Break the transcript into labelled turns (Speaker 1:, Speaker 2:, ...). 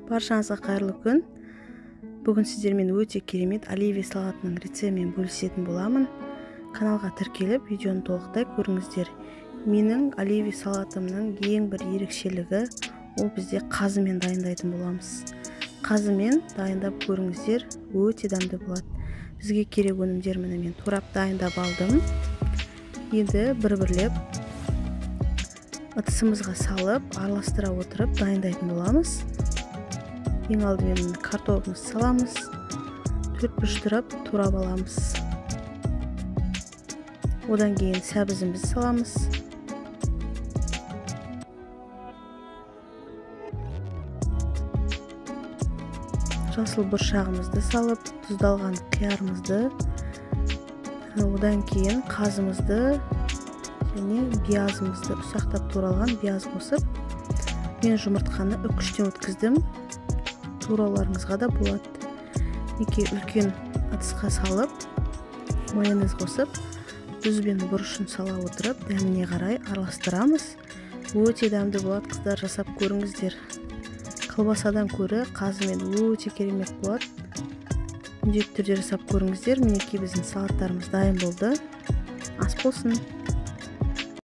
Speaker 1: Баршаңызға қайырлы күн. Бүгін сіздермен өте керемет оливье салатының рецептімен бөлісетін боламын. Каналға тіркеліп, видеоны толықтай көріңіздер. Менің оливье салатымның ең бір ерекшелігі, ол бізде қазымен дайындайтын боламыз. Қазымен дайындап көріңіздер, өте дәмді болады. Бізге керек өнімдер міне мен турап дайындап алдым. Енді бір-бірлеп ыдысымызға салып, араластыра отырып дайындайтын боламыз. Ең алдымен картопымызды саламыз, төрт бұрыштырып турап аламыз. Одан кейін сәбізімізді саламыз. Жасыл бұршағымызды салып, тұздалған қиярымызды, одан кейін қазымызды және пиязымызды ұсақтап туралған пияз қосып, мен жұмыртқаны үкіштен өткіздім. Турауларыңызға да болады. Неке үлкен ыдысқа салып, майонез қосып, тұз бен бұрышын сала отырып, дәміне қарай араластырамыз. Өте дәмді болады, қыздар, жасап көріңіздер. Колбасадан көрі қазымен өте керемет болады. Міндетті түрде жасап көріңіздер. Мінекей біздің салаттарымыз дайын болды. Ас болсын.